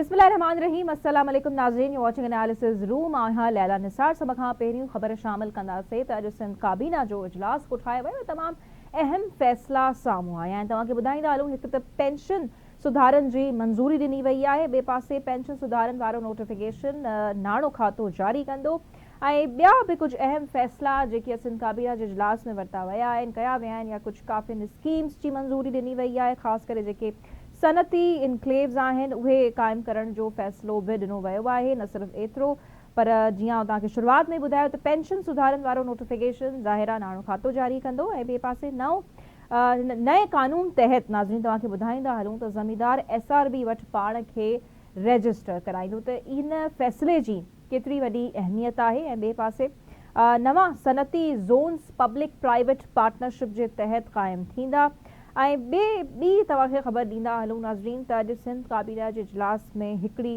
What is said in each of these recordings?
بسم الله الرحمٰن الرحيم السلام عليڪم ناظرين يو واچنگ اناليسز روم آهيان ليلا نثار سڀ کان پهريون خبر شامل ڪنداسين ته اڄ سنڌ ڪابينا جو اجلاس ڪوٺايو ويو ۽ تمام اهم فيصلا سامهون آيا آهن توهان کي ٻڌائيندا هلون هڪ ته پينشن سڌارن جي منظوري ڏني وئي آهي ٻئي پاسي پينشن سڌارن وارو نوٽيفڪيشن ناڻو کاتو جاري ڪندو ۽ ٻيا به ڪجهه اهم فيصلا جيڪي اسنڌ ڪابينا جي اجلاس ۾ ورتا ويا آهن، ڪيا ويا آهن يا ڪجهه ڪافين اسڪيمز جي منظوري ڏني وئي آهي، خاص ڪري جيڪي صنعتي انڪليوز آهن اهي قائم ڪرڻ جو فيصلو به ڏنو ويو آهي، نه صرف ايترو پر جيئن آئون توهان کي شروعات ۾ ئي ٻڌايو ته پينشن سڌارن وارو نوٽيفڪيشن ظاهر آهي ناڻو کاتو جاري ڪندو ۽ ٻئي پاسي نئون نئين قانون تحت ناظرين توهان کي ٻڌائيندا هلون ته زميندار ايس آر بي وٽ پاڻ کي رجسٽر ڪرائيندو ته ان فيصلي جي ڪيتري وڏي اهميت آهي ۽ ٻئي پاسي نوان صنعتي زونز پبلڪ پرائيويٽ پارٽنرشپ جي تحت قائم ٿيندا ۽ ٻي ٻي توهان کي خبر ڏيندا هلون ناظرين ته اڄ سنڌ ڪابينا جي اجلاس ۾ هڪڙي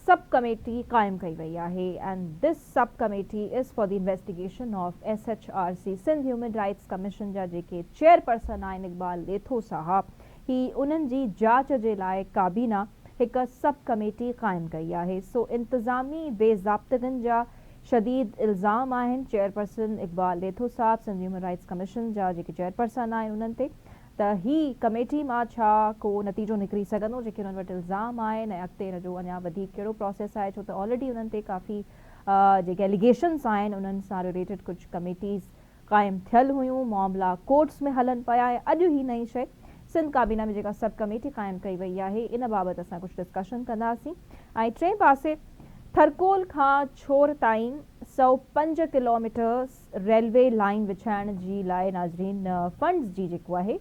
سب ڪميٽي قائم ڪئي وئي آهي and this sub committee is for the investigation of S H R C Sindh human rights commission جا جيڪي چيئرپرسن آهن اقبال ڏيٿو صاحب هي انهن جي جاچ جي لاء ڪابينا هڪ سب ڪميٽي قائم ڪئي آهي، سو انتظامي بي ضابطگين جا شديد الزام آهن چيئرپرسن اقبال ڏيٿو صاحب سنڌ هيومن رائيٽس ڪميشن جا جيڪي چيئرپرسن آهن انهن تي ته هي ڪميٽي مان ڇا ڪو نتيجو نڪري سگهندو جيڪي انهن وٽ الزام آهن ۽ اڳتي ان جو اڃا وڌيڪ ڪهڙو پراسيس آهي ڇو ته آلريڊي انهن تي ڪافي جيڪي اليگيشنس آهن انهن سان رليٽيڊ ڪجهه ڪميٽيز قائم ٿيل هيون، معاملا ڪورٽس ۾ هلن پيا ۽ اڄ هي نئين شيء سنڌ ڪابينا ۾ جيڪا سب ڪميٽي قائم ڪئي وئي آهي ان بابت اسان ڪجهه ڊسڪشن ڪنداسين ۽ ٽئين پاسي ٿرڪول کان ڇور تائين 105 ڪلوميٽرس ريلوي لائين وڇائڻ جي لاء ناظرين فنڊز جي جيڪو آهي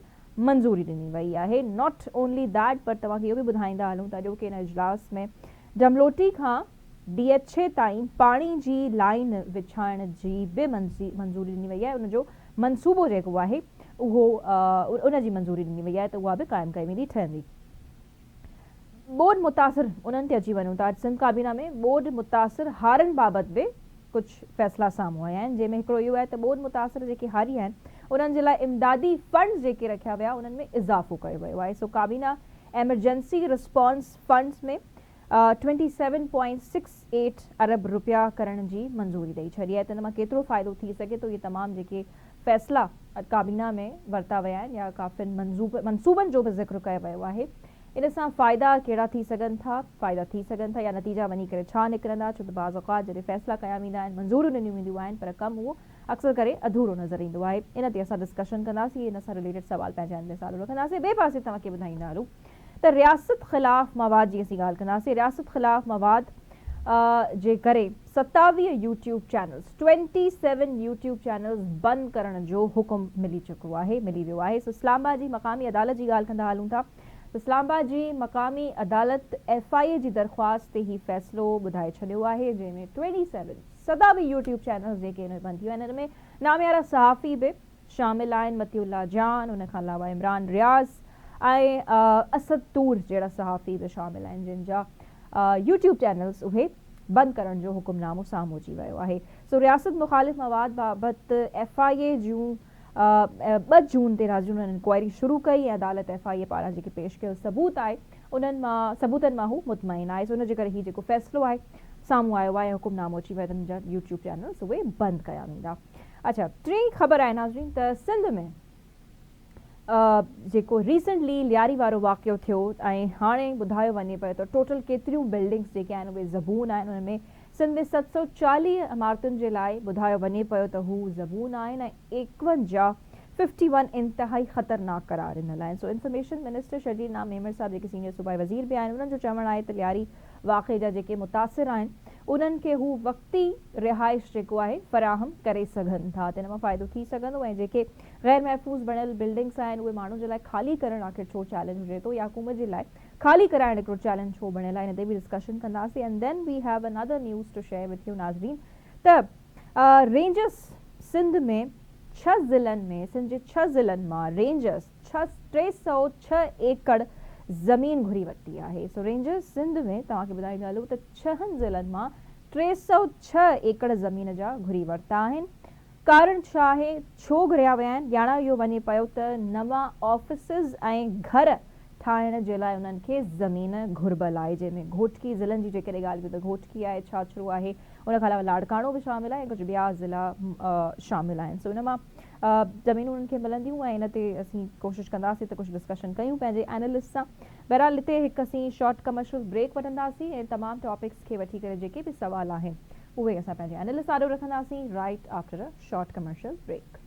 منظوري ڏني وئي آهي not only that پر توهان کي اهو به ٻڌائيندا هلون ته اڄوڪي ان اجلاس ۾ ڊملوٽي کان ڊي ايڇ اي تائين پاڻي جي لائين وڇائڻ جي به منظوري ڏني وئي آهي ان جو منصوبو جيڪو آهي اهو ان جي منظوري ڏني وئي آهي ته اها به قائم ڪئي ويندي ٺهندي. ٻوڏ متاثر انهن تي اچي وڃون ٿا سنڌ ڪابينا ۾ ٻوڏ متاثر هارين بابت به ڪجهه فيصلا سامهون آيا آهن جنهن ۾ هڪڙو اهو آهي ته ٻوڏ متاثر جيڪي هاري آهن انهن جي لاء امدادي فنڊز جيڪي رکيا ويا انهن ۾ اضافو ڪيو ويو آهي سو ڪابينا ايمرجنسي رسپانس فنڊز ۾ 27.68 ارب رپيا ڪرڻ جي منظوري ڏئي ڇڏي آهي ته ان مان ڪيترو فائدو ٿي سگهي ٿو اهي تمام جيڪي فيصلا ڪابينا ۾ ورتا ويا آهن يا ڪافين منصوبن جو به ذڪر ڪيو ويو آهي ان سان فائدا ڪهڙا ٿي سگهن ٿا فائدا ٿي سگهن ٿا يا نتيجا وڃي ڪري ڇا نڪرندا ڇو ته بعض اوقات جڏهن فيصلا ڪيا ويندا آهن منظوريون ڏنيون وينديون آهن پر ڪم اهو اڪثر ڪري اڌورو نظر ايندو آهي ان تي اسان ڊسڪشن ڪنداسين ان سان رليٽيڊ سوال پنهنجا ان مثال رکنداسين ٻئي پاسي توهان کي ٻڌائيندا هلون ته رياست خلاف مواد جي اسين ڳالهه ڪنداسين رياست خلاف مواد جي ڪري 27 YouTube channels, twenty seven YouTube channels, بند ڪرڻ جو حڪم ملي چڪو آهي ملي ويو آهي سو اسلام آباد جي مقامي عدالت جي ڳالهه ڪندا هلون ٿا ته اسلام آباد جي مقامي عدالت ايف I اي جي درخواست تي هي فيصلو ٻڌائي ڇڏيو آهي جنهن ۾ ٽوئنٽي سيون 27 يوٽيوب چينلز جيڪي ان ۾ بند ٿي ويا آهن ان ۾ ناميارا صحافي به شامل آهن مطيع الله جان، ان کان علاوه عمران رياض ۽ اسد طور جهڙا صحافي به شامل آهن جن جا يوٽيوب چينلز اهي بند ڪرڻ جو حڪم نامو سامهون اچي ويو آهي. سو رياست مخالف مواد بابت ايف I اي جون 2 جون تي ناظرين انهن انڪوائري شروع ڪئي ۽ عدالت ايف I اي پاران جيڪي پيش ڪيل ثبوت آهي انهن مان ثبوتن مان هو مطمئن آهي سو ان جي ڪري هي جيڪو فيصلو آهي سامهون آيو آهي ۽ حڪم نامو اچي ويو آهي ته انهن جا يوٽيوب چينلز اهي بند ڪيا ويندا. اڇا ٽين خبر آهي ناظرين ته سنڌ ۾ جيڪو ريسنٽلي لياري وارو واقعو ٿيو ۽ هاڻي ٻڌايو وڃي پيو ته ٽوٽل ڪيتريون بلڊنگس جيڪي آهن اهي زبون آهن ان ۾ سنڌ ۾ 740 عمارتن جي لاء ٻڌايو وڃي پيو ته هو زبون آهن ۽ 51 ففٽي ون انتهائي خطرناڪ قرار ڏنل آهن سو انفارميشن منسٽر شرجيل نام ميمڻ صاحب جيڪي سينيئر صوبائي وزير به آهن انهن جو چوڻ آهي ته لياري واقعي جا جيڪي متاثر آهن انهن کي هو وقتي رهائش جيڪو آهي فراهم ڪري سگهن ٿا ته ان مان فائدو ٿي سگهندو ۽ جيڪي غير محفوظ بڻيل بلڊنگس آهن اهي ماڻهن جي لاء خالي ڪرڻ آخر ڇو چئلينج هجي ٿو يا حڪومت جي لاء خالي ڪرائڻ هڪڙو چئلينج ڇو بڻيل آهي ان تي به ڊسڪشن ڪنداسين and then we have another news to share with you ناظرين ته رينجرس سنڌ ۾ ڇهه ضلعن ۾ سنڌ جي ڇهه ضلعن مان رينجرس ڇهه 306 ايڪڙ زمين گهري ورتي آهي سو رينجرس سنڌ ۾ توهان کي ٻڌائيندا هلون ته ڇهن ضلعن مان 306 ايڪڙ زمين جا گهري ورتا آهن ڪارڻ ڇا آهي ڇو گهريا ويا آهن ڄاڻايو وڃي پيو ته نوان آفيسز ۽ گهر ٺاهڻ جي لاء انهن کي زمين گهربل آهي جنهن ۾ گهوٽڪي ضلعن جي جيڪڏهن ڳالهه ڪيون ته گهوٽڪي آهي، ڇاڇرو آهي، ان کان علاوه لاڙڪاڻو به شامل آهي ۽ ڪجهه ٻيا ضلعا شامل آهن سو ان مان زمينون انهن کي ملنديون ۽ ان تي اسين ڪوشش ڪنداسين ته ڪجهه ڊسڪشن ڪيون پنهنجي اينالسٽ سان. بهرحال هتي هڪ اسين شارٽ ڪمرشل بريڪ وٺنداسين ۽ تمام ٽاپڪس کي وٺي ڪري جيڪي به سوال آهن اهي اسان پنهنجي اينالسٽ آڏو رکنداسين right after a short commercial break.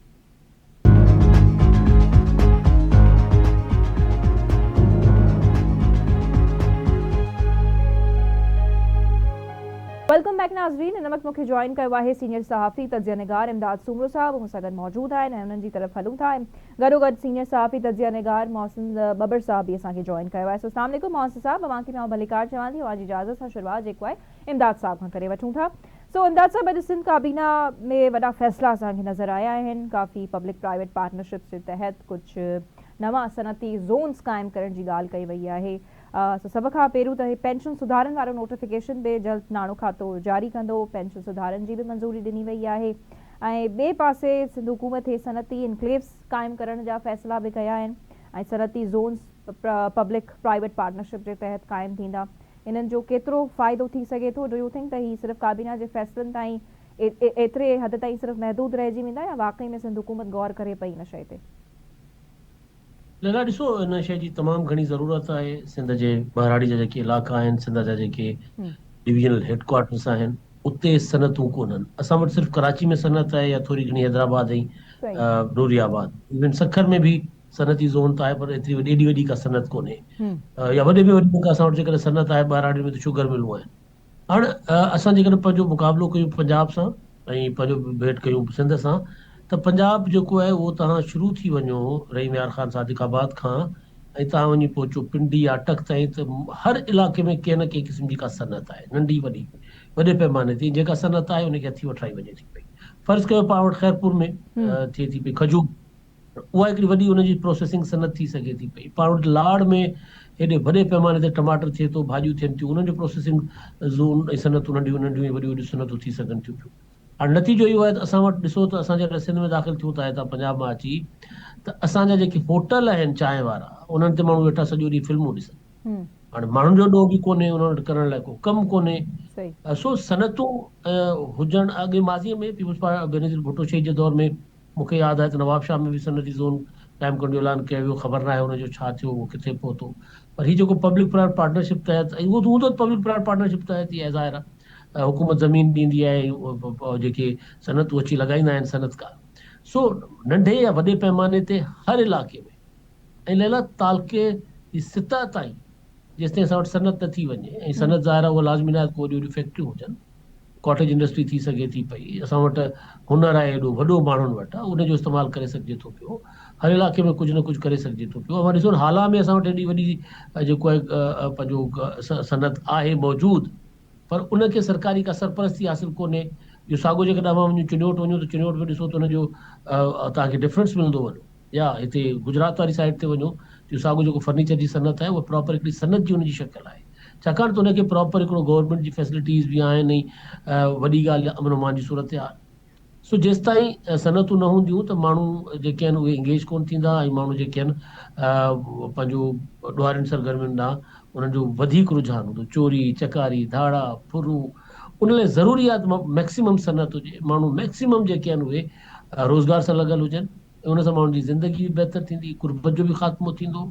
Welcome back ناظرين هن وقت مونکي جوائن ڪيو آهي سينيئر صحافي تجزيه نگار امداد سومرو صاحب مون سان گڏ موجود آهن ۽ انهن جي طرف هلون ٿا ۽ گڏو گڏ سينيئر صحافي تجزيه نگار محسن ٻٻر صاحب به اسان کي جوائن ڪيو آهي سو اسلام عليڪم محسن صاحب اوهان کي به آئون ڀليڪار چوان ٿي اوهان جي اجازت سان شروعات جيڪو آهي امداد صاحب کان ڪري وٺون ٿا سو امداد صاحب اڄ سنڌ ڪابينا ۾ وڏا فيصلا اسان کي نظر آيا آهن، ڪافي پبلڪ پرائيويٽ پارٽنرشپس جي تحت ڪجهه نوان صنعتي زونز قائم ڪرڻ جي ڳالهه ڪئي وئي آهي سو سڀ کان پهريون ته هي پينشن سڌارن وارو نوٽيفڪيشن به جلد ناڻو کاتو جاري ڪندو، پينشن سڌارن جي به منظوري ڏني وئي آهي ۽ ٻئي پاسي سنڌ حڪومت هي صنعتي انڪليوز قائم ڪرڻ جا فيصلا به ڪيا آهن ۽ صنعتي زونز پبلڪ پرائيويٽ پارٽنرشپ جي تحت قائم ٿيندا. انهن جو ڪيترو فائدو ٿي سگهي ٿو؟ Do you think ته هي صرف ڪابينا جي فيصلن تائين ايتري حد تائين صرف محدود رهجي ويندا يا واقعي ۾ سنڌ حڪومت غور ڪري پئي ان شيء تي؟ ليلا ڏسو ان شيء جي تمام گهڻي ضرورت آهي سنڌ جي ٻهراڙي جا جيڪي علائقا آهن سنڌ جا جيڪي ڊويزنل هيڊ ڪوارٽرس آهن اتي صنعتون ڪونهن اسان وٽ صرف ڪراچي ۾ صنعت آهي يا ٿوري گهڻي حيدرآباد ۽ نوري آباد ايون سکر ۾ به صنعتي زون ته آهي پر ايتري وڏي ايڏي وڏي ڪا صنعت ڪونهي يا وڏي ۾ وڏي ڪا اسان وٽ جيڪڏهن صنعت آهي ٻهراڙين ۾ ته شگر ملون آهن هاڻ اسان جيڪڏهن پنهنجو مقابلو ڪيون پنجاب سان ۽ پنهنجو ڀيٽ ڪيون سنڌ سان ته پنجاب جيڪو آهي اهو تهان شروع ٿي وڃو رحيم يار خان صادق آباد کان ۽ تهان وڃي پهچو پنڊي اٽڪ تائين ته هر علائقي ۾ ڪنهن نه ڪنهن قسم جي ڪا صنعت آهي ننڍي وڏي وڏي پيماني تي جيڪا صنعت آهي ان کي هٿي وٺرائي وڃي ٿي پئي فرض ڪيو پاڻ وٽ خيرپور ۾ ٿئي ٿي پئي کجور اها هڪڙي وڏي ان جي پروسيسنگ صنعت ٿي سگهي ٿي پئي. پاڻ وٽ لاڙ ۾ هيڏي وڏي پئماني تي ٽماٽر ٿئي ٿو، ڀاڄيون ٿين ٿيون، انهن جو پروسيسنگ زون ۽ صنعتون ننڍيون ننڍيون ۽ وڏيون وڏيون صنعتون ٿي سگهن ٿيون پيون. هاڻي نتيجو اهو آهي ته اسان وٽ ڏسو ته اسان جڏهن سنڌ ۾ داخل ٿيون ٿا هتان پنجاب مان اچي ته اسان جا جيڪي هوٽل آهن چانهه وارا انهن تي ماڻهو ويٺا سڄو ڏينهن فلمون ڏسن. هاڻي ماڻهن جو ڏوهه به ڪونهي انهن وٽ ڪرڻ لاء ڪو ڪم ڪونهي. سو صنعتون هجڻ اڳي ماضي ۾ پيپلز پارٽي بينظير ڀٽو شهيد جي دور ۾ مون کي ياد آهي ته نوابشاهه ۾ به صنعتي زون قائم ڪرڻ جو اعلان ڪيو ويو، خبر ناهي ان جو ڇا ٿيو، اهو ڪٿي پهتو. پر هي جيڪو پبلڪ پرائيويٽ پارٽنرشپ تحت ۽ اهو ته هوندو ته پبلڪ پرائيويٽ پارٽنرشپ تحت ئي آهي ظاهر آهي حڪومت زمين ڏيندي آهي ۽ جيڪي صنعتون اچي لڳائيندا آهن صنعتڪار سو ننڍي يا وڏي پئماني تي هر علائقي ۾ ۽ ليلا تعلقي جي سطح تائين جيستائين اسان وٽ صنعت نه ٿي وڃي ۽ صنعت ظاهر آهي اها لازمي ناهي ته ڪو وڏيون وڏيون فيڪٽريون هجن ڪاٽيج انڊسٽري ٿي سگهي ٿي پئي اسان وٽ هنر آهي ايڏو وڏو ماڻهن وٽ ان جو استعمال ڪري سگهجي ٿو پيو هر علائقي ۾ ڪجهه نه ڪجهه ڪري سگهجي ٿو پيو اوهان ڏسو نه هالا ۾ اسان وٽ ايڏي وڏي جيڪو آهي پنهنجو صنعت آهي موجود پر ان کي سرڪاري ڪا سرپرستي حاصل ڪونهي اهو ساڳو جيڪڏهن اوهان وڃو چنيوٽ وڃو ته چنيوٽ ۾ ڏسو ته ان جو توهان کي ڊفرنس ملندو وڏو يا هتي گجرات واري سائيڊ تي وڃو ته اهو ساڳو جيڪو فرنيچر جي صنعت آهي اها پراپر هڪڙي صنعت جي ان جي شڪل آهي ڇاڪاڻ ته ان کي پراپر هڪڙو گورنمينٽ جي فيسلٽيز به آهن ۽ وڏي ڳالهه امن امان جي صورتحال سو جيستائين صنعتون نه هونديون ته ماڻهو جيڪي آهن اهي انگيج ڪونه ٿيندا ۽ ماڻهو جيڪي آهن پنهنجو ڏوهارين سرگرمين ڏانهن انهن جو وڌيڪ رجحان هوندو چوري چڪاري ڌاڙا ڦرون ان لاء ضروري آهي ته ميڪسيمم صنعت هجي ماڻهو ميڪسيمم جيڪي آهن اهي روزگار سان لڳل هجن ۽ ان سان ماڻهن جي زندگي به بهتر ٿيندي، غربت جو به خاتمو ٿيندو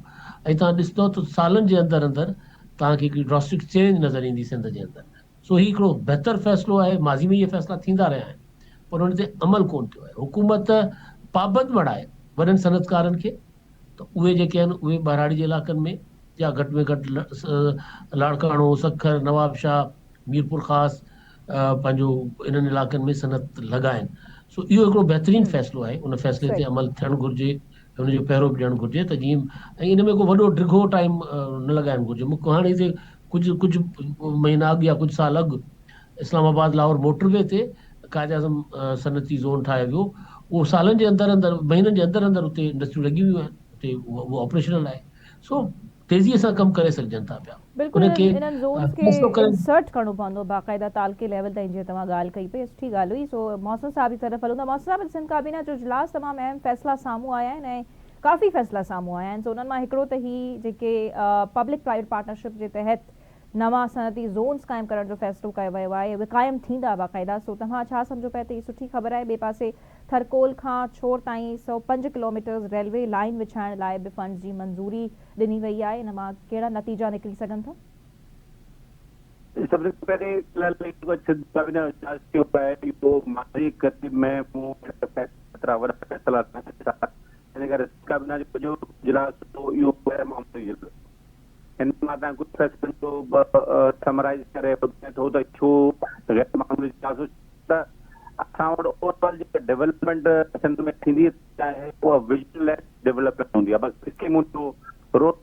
۽ توهان ڏسندؤ ته سالن جي اندر اندر توهان کي هڪڙي ڊراسٽڪ چينج نظر ايندي سنڌ جي اندر. سو هي هڪڙو بهتر فيصلو آهي، ماضي ۾ اهي فيصلا ٿيندا رهيا آهن پر ان تي عمل ڪونه ٿيو آهي. حڪومت پابند بڻائي وڏن صنعتڪارن کي ته اهي جيڪي آهن اهي ٻهراڙي جي علائقن ۾ يا گهٽ ۾ گهٽ لاڙڪاڻو، سکر، نوابشاهه، ميرپورخاص پنهنجو انهن علائقن ۾ صنعت لڳائن سو اهو هڪڙو بهترين فيصلو آهي ان فيصلي تي عمل ٿيڻ گهرجي ان جو پهرو به ڏيڻ گهرجي ته جيئن ۽ ان ۾ ڪو وڏو ڊگهو ٽائيم نه لڳائڻ گهرجي مون هاڻي هتي ڪجهه ڪجهه مهينا اڳ يا ڪجهه سال اڳ اسلام آباد لاهور موٽر وي تي قائد اعظم صنعتي زون ٺاهيو ويو اهو سالن جي اندر اندر مهينن جي اندر اندر اتي انڊسٽريون لڳي ويون آهن اتي اهو آپريشنل آهي سو تيزيء سان ڪم ڪري سگهجن ٿا پيا. بلڪل ان کي انهن زونز کي فيصلو ڪري. انسرٽ ڪرڻو پوندو باقاعده تعلقي ليول تائين جيئن توهان ڳالهه ڪئي پئي سٺي ڳالهه هئي سو محسن صاحب جي طرف هلون ٿا محسن صاحب سنڌ ڪابينا جو اجلاس تمام اهم فيصلا سامهون آيا آهن ۽ ڪافي فيصلا سامهون آيا آهن سو انهن مان هڪڙو ته هي جيڪي پبلڪ پرائيويٽ پارٽنرشپ جي تحت نوان صنعتي زونز قائم ڪرڻ جو فيصلو ڪيو ويو آهي اهي قائم ٿيندا باقاعده سو توهان ڇا سمجهو پيا ته هي سٺي خبر آهي ٻئي پاسي ٿرڪول کان ڇور تائين 105 ڪلوميٽرز ريلوي لائين وڇائڻ لاء به فنڊز جي منظوري ڏني وئي آهي ان مان ڪهڙا نتيجا نڪري سگهن ٿا؟ سڀني کان پهرين سنڌ ڪابينا جو اجلاس ٿيو آهي اهو ماضي قريب ۾ مون اهڙا ايترا وڏا فيصلا نه ڏٺا ان ڪري سنڌ ڪابينا جو سڄو اجلاس هو اهو غير معمولي اجلاس هو. هن مان توهان ڪجهه فيصلن جو به سمرائيز ڪري ٻڌايان ٿو ته ڇو غير معمولي اجلاس هو ته اسان وٽ اوور آل جيڪا ڊولپمينٽ سنڌ ۾ ٿيندي آهي اها ويزن ليس ڊولپمينٽ هوندي آهي بس اسڪيمون جو روڊ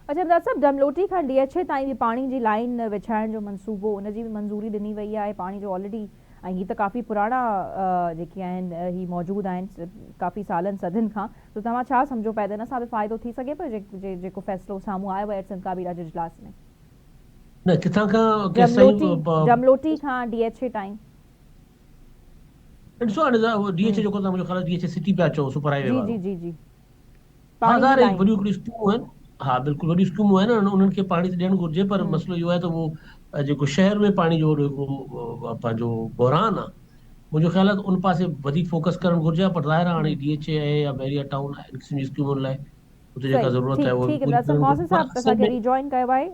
اچا امداد صاحب ڊملوٽي کان ڊي ايڇ اي تائين به پاڻي جي لائين وڇائڻ جو منصوبو ان جي به منظوري ڏني وئي آهي پاڻي جو آلريڊي ۽ هي ته ڪافي پراڻا جيڪي آهن هي موجود آهن ڪافي سالن صدين کان سو توهان ڇا سمجهو پيا ته ان سان به فائدو ٿي سگهي پيو جيڪو فيصلو سامهون آيو آهي سنڌ ڪابينا جي اجلاس ۾. نه ڪٿان کان ڪيستائين. ڊملوٽي کان ڊي ايڇ اي تائين. ڏسو هاڻي ڊي ايڇ اي جيڪو توهان منهنجو خيال آهي ڊي ايڇ اي سٽي پيا چئو سپر هاء وي وارو. جي جي جي جي. ها ظاهر آهي وڏيون هڪڙيون اسڪيمون آهن ها بلڪل وڏيون اسڪيمون آهن انهن کي پاڻي ته ڏيڻ گهرجي پر مسئلو اهو آهي ته اهو جيڪو شهر ۾ پاڻي جو وڏو هڪڙو پنهنجو بحران آهي منهنجو خيال آهي ته ان پاسي وڌيڪ فوڪس ڪرڻ گهرجي ها پر ظاهر آهي هاڻي ڊي ايڇ اي آهي يا بحريا ٽائون آهي ان قسم جي اسڪيمن لاء اتي جيڪا صحيح ضرورت ٺيڪ آهي اها به ٺيڪ پوري امداد صاحب ڪرڻ محسن گهرجي پر صاحب اصل اسان کي ۾ ري جوائن ڪيو آهي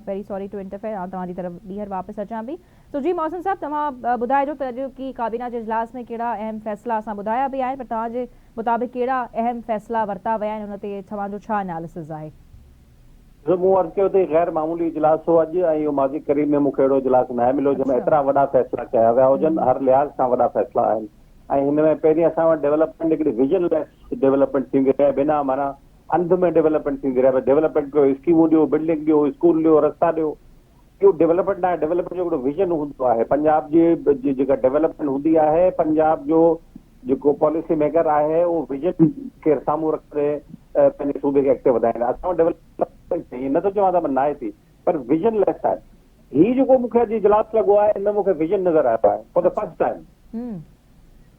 ويري سوري ٽو انٽرفيئر آئون توهان جي طرف ٻيهر واپس اچان پئي سو جي محسن صاحب توهان ٻڌائجو ته اڄوڪي ڪابينا جي اجلاس ۾ ڪهڙا اهم فيصلا اسان ٻڌايا به آهن پر توهان جي مطابق ڪهڙا اهم فيصلا ورتا ويا آهن ان تي توهان جو ڇا انالسز آهي؟ ڏسو مون عرض ڪيو ته هي غير معمولي اجلاس هو اڄ ۽ اهو ماضي قريب ۾ مون کي اهڙو اجلاس ناهي مليو جنهن ۾ ايترا وڏا فيصلا ڪيا ويا هجن هر لحاظ کان وڏا فيصلا آهن ۽ هن ۾ پهرين اسان وٽ ڊولپمينٽ هڪڙي ويزن ليس ڊولپمينٽ ٿيندي رهي بنا معنيٰ انڌ ۾ ڊولپمينٽ ٿيندي رهي ڊولپمينٽ ڪيو اسڪيمون ڏيو بلڊنگ ڏيو اسڪول ڏيو رستا ڏيو اهو ڊولپمينٽ ناهي، ڊولپمينٽ جو هڪڙو ويزن هوندو آهي، پنجاب جي جيڪا ڊولپمينٽ هوندي آهي، پنجاب جو جيڪو پاليسي ميڪر آهي اهو ويزن کي سامهون رکندي پنهنجي صوبي کي اڳتي وڌائيندا، اسان وٽ ڊولپمينٽ ٿي ائين نه ٿو چوان ته ناهي ٿي پر ويزن ليس آهي، هي جيڪو مون کي اڄ اجلاس لڳو آهي ان ۾ مون کي ويزن نظر آيو آهي فار the first time.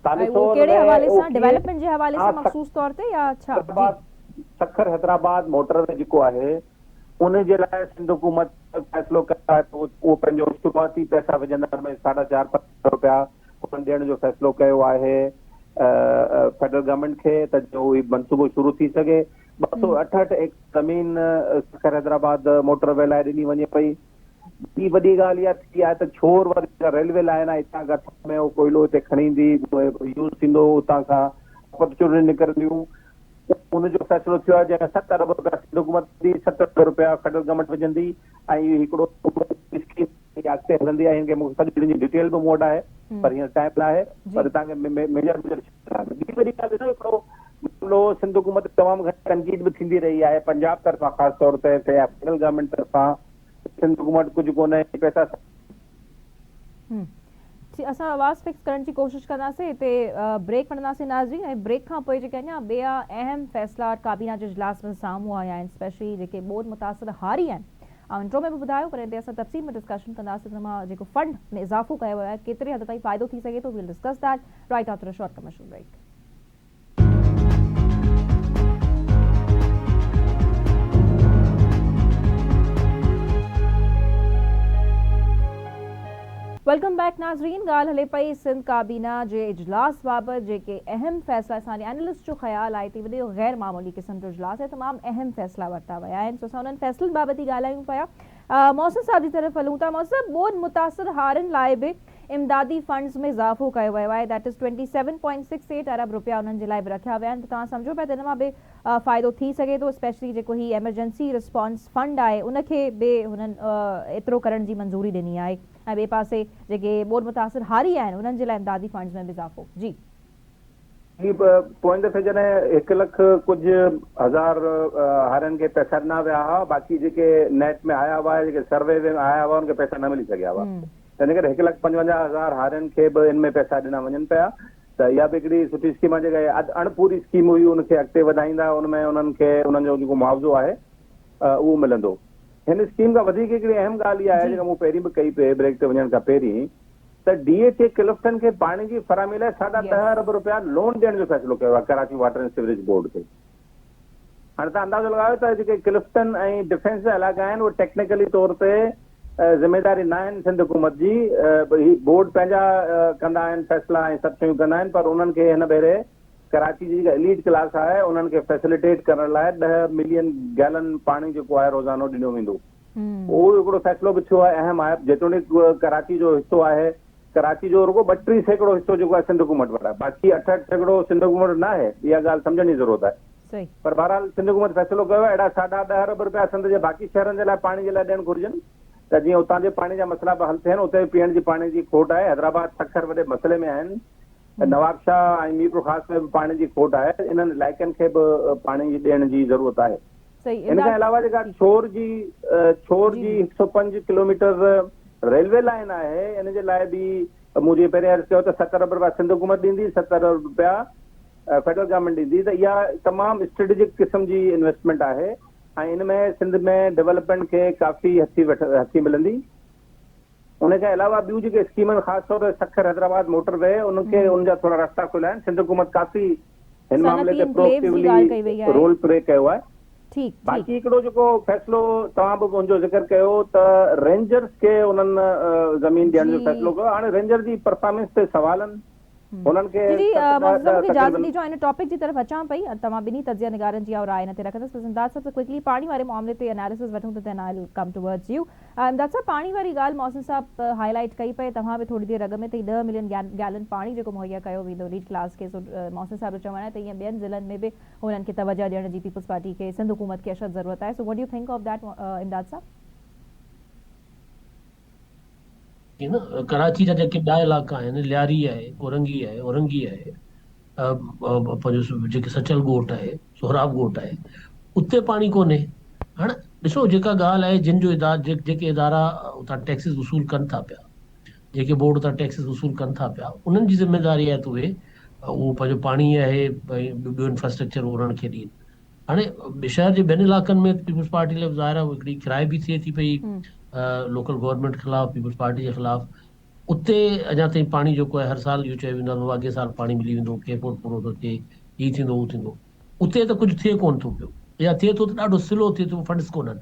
تان ۽ ڏسو اهو ان ڪهڙي ۾ حوالي اهو سان ڪيئن ڊولپمينٽ جي حوالي سان مخصوص طور تي يا ڇا؟ جي. سکر حيدرآباد موٽر وي جيڪو آهي ان جي لاء سنڌ حڪومت فيصلو ڪيو آهي ته اهو پنهنجو شروعاتي پئسا وجهندا ان ۾ ساڍا چار ارب رپيا انهن ڏيڻ جو فيصلو ڪيو آهي فيڊرل گورنمينٽ کي ته جو هي منصوبو شروع ٿي سگهي 268 ايڪڙ زمين سکر حيدرآباد موٽر وي لاء ڏني وڃي پئي ٻي وڏي ڳالهه اها ٿي آهي ته ڇور واري جيڪا ريلوي لائين آهي هتان کان ٿر ۾ اهو ڪوئلو هتي کڻي ايندي يوز ٿيندو اتان کان اپرچونٽي نڪرنديون ان جو فيصلو ٿيو آهي جنهن ۾ 7 ارب رپيا سنڌ حڪومت ڏيندي 7 ارب رپيا فيڊرل گورنمينٽ وجهندي ۽ اهو هڪڙو اسڪيم اڳتي هلندي آهي هن کي مون کي سڄي ان جي ڊيٽيل به مون وٽ آهي پر هينئر ٽائيم نه آهي پر توهان کي ميجر ميجر ٻي وڏي ڳالهه ڏسو هڪڙو معاملو سنڌ حڪومت تي تمام گهڻي تنقيد به ٿيندي رهي آهي پنجاب طرفان خاص طور تي يا فيڊرل گورنمينٽ طرفان سنڌ حڪومت ڪجهه ڪونهي پئسا. ٺيڪ اسان آواز فڪس ڪرڻ جي ڪوشش ڪنداسين هتي بريڪ وٺنداسين ناظرين ۽ بريڪ کان پوء جيڪي اڃا ٻيا اهم فيصلا ڪابينا جي اجلاس ۾ سامهون آيا آهن اسپيشلي جيڪي ٻوڏ متاثر هاري آهن آئون انٽرو ۾ به ٻڌايو پر هتي اسان تفصيل ۾ ڊسڪشن ڪنداسين ته مان جيڪو فنڊ ۾ اضافو ڪيو ويو آهي ڪيتري حد تائين فائدو ٿي سگهي ٿو we'll discuss that right after a short commercial break. Welcome back ناظرين ڳالهه هلي پئي سنڌ ڪابينا جي اجلاس بابت جيڪي اهم فيصلا اسان جي اينالسٽ جو خيال آهي ته وڏو غير معمولي قسم جو اجلاس آهي تمام اهم فيصلا ورتا ويا آهن سو اسان انهن فيصلن بابت ئي ڳالهايون پيا محسن صاحب جي طرف هلون ٿا محسن صاحب ٻوڏ متاثر هارين لاء به امدادي فنڊز ۾ اضافو ڪيو ويو آهي that is twenty seven point six eight ارب رپيا انهن جي لاء به رکيا ويا آهن ته توهان سمجهو پيا ته ان مان به فائدو ٿي سگهي ٿو اسپيشلي جيڪو هي ايمرجنسي رسپانس فنڊ آهي ان کي به هنن ايترو ڪرڻ جي منظوري ڏني آهي ۽ ٻئي پاسي جيڪي ٻوڏ متاثر هاري آهن انهن جي لاء امدادي فنڊز ۾ به اضافو جي. هي پوئين دفعي جڏهن هڪ لک ڪجهه هزار هارين کي پئسا ڏنا ويا هئا باقي جيڪي نيٽ ۾ آيا هئا جيڪي سروي ۾ آيا هئا انهن کي پئسا نه ملي سگهيا هئا تنهن ڪري هڪ لک 55 هزار هارين کي به ان ۾ پئسا ڏنا وڃن پيا ته اها به هڪڙي سٺي اسڪيم آهي جيڪا اڻپوري اسڪيم هئي ان کي اڳتي وڌائيندا ان ۾ انهن کي انهن جو جيڪو معاوضو آهي اهو ملندو هن اسڪيم کان وڌيڪ هڪڙي اهم ڳالهه اها آهي جيڪا مون پهرين به ڪئي پئي بريڪ تي وڃڻ کان پهرين ته ڊي ايڇ اي ڪلفٽن کي پاڻي جي فراهمي لاء ساڍا ڏهه ارب رپيا لون ڏيڻ جو فيصلو ڪيو آهي Karachi water and sewerage board کي. هاڻي توهان اندازو لڳايو ته جيڪي ڪلفٽن ۽ ڊفينس جا علائقا آهن اهي ٽيڪنيڪلي طور تي ذميواري ناهن سنڌ حڪومت جي، هي بورڊ پنهنجا ڪندا آهن فيصلا ۽ سڀ شيون ڪندا آهن پر انهن کي هن ڀيري ڪراچي جي جيڪا اليٽ ڪلاس آهي انهن کي فيسليٽيٽ ڪرڻ لاء ڏهه ملين گيلن پاڻي جيڪو آهي روزانو ڏنو ويندو. اهو هڪڙو فيصلو به ٿيو آهي اهم آهي جيتوڻيڪ ڪراچي جو حصو آهي ڪراچي جو رڳو 32% حصو جيڪو آهي سنڌ حڪومت وٽ آهي باقي 68% سنڌ حڪومت وٽ ناهي اها ڳالهه سمجهڻ جي ضرورت آهي پر بهرحال سنڌ حڪومت فيصلو ڪيو آهي اهڙا ساڍا ڏهه ارب رپيا سنڌ جي باقي شهرن جي لاء پاڻي جي لاء ڏيڻ گهرجن ته جيئن اتان جي پاڻي جا مسئلا به حل ٿين اتي به پيئڻ جي پاڻي جي کوٽ آهي حيدرآباد سکر وڏي مسئلي ۾ آهن نوابشاهه ۽ ميرپورخاص ۾ به پاڻي جي کوٽ آهي انهن علائقن کي به پاڻي ڏيڻ جي ضرورت آهي. ان کان علاوه جيڪا ڇور جي ڇور جي 105 ڪلوميٽر ريلوي لائين آهي ان جي لاء به مون جيئن پهرين عرض ڪيو ته 70 ارب رپيا سنڌ حڪومت ڏيندي 70 ارب رپيا فيڊرل گورنمينٽ ڏيندي ته اها تمام اسٽريٽجڪ قسم جي انويسٽمينٽ آهي ۽ ان ۾ سنڌ ۾ ڊولپمينٽ کي ڪافي هٿي هٿي ملندي. ان کان علاوه ٻيون جيڪي اسڪيمن خاص طور تي سکر حيدرآباد موٽر وي ان کي ان جا ٿورا رستا کليا آهن سنڌ حڪومت ڪافي هن معاملي تي پروئيڪٽيولي رول پلي ڪيو آهي باقي هڪڙو جيڪو فيصلو توهان به ان جو ذڪر ڪيو ته رينجرز کي انهن زمين ڏيڻ جو فيصلو ڪيو هاڻي رينجر جي پرفارمنس تي سوال آهن هنن کي جي جي محسن صاحب مون کي اجازت ڏجو ان ٽاپڪ جي طرف اچان پئي توهان ٻنهي تجزيه نگارن جي آئون راء ان تي رکندس بس امداد صاحب سان ڪوئڪلي پاڻي واري معاملي تي اناليسز وٺون ته then I will come towards you Imdad صاحب پاڻي واري ڳالهه محسن صاحب هائي لائيٽ ڪئي پئي توهان به ٿوري دير اڳ ۾ ته هي 10 ملين گيلن پاڻي جيڪو مهيا ڪيو ويندو ليڊ ڪلاس کي سو محسن صاحب جو چوڻ آهي ته ائين ٻين ضلعن ۾ به هنن کي توجهه ڏيڻ جي پيپلز پارٽي کي سنڌ حڪومت کي اشد ضرورت آهي so what do you think of that Imdad صاحب. نه ڪراچي جا جيڪي ٻيا علائقا آهن لياري آهي ڪورنگي آهي اورنگي آهي پنهنجو جيڪي سچل ڳوٺ آهي سهراب ڳوٺ آهي اتي پاڻي ڪونهي هاڻ ڏسو جيڪا ڳالهه آهي جن جو ادارا جيڪي ادارا اتان ٽيڪسز وصول ڪن ٿا پيا جيڪي بورڊ اتان ٽيڪسز وصول ڪن ٿا پيا انهن جي ذميواري آهي ته اهي اهو پنهنجو پاڻي آهي ٻيو انفراسٽرڪچر انهن کي ڏين هاڻي شهر جي ٻين علائقن ۾ پيپلز پارٽي لاء ظاهر آهي هڪڙي ڪرائي به ٿئي ٿي پئي لوڪل گورنمينٽ خلاف پيپلز پارٽي جي خلاف اتي اڃا تائين پاڻي جيڪو آهي هر سال اهو چيو ويندو آهي اڳئين سال پاڻي ملي ويندو ڪي فور پورو ٿو ٿئي هي ٿيندو هو ٿيندو اتي ته ڪجهه ٿئي ڪونه ٿو پيو يا ٿئي ٿو ته ڏاڍو سلو ٿئي ٿو فنڊس ڪونهن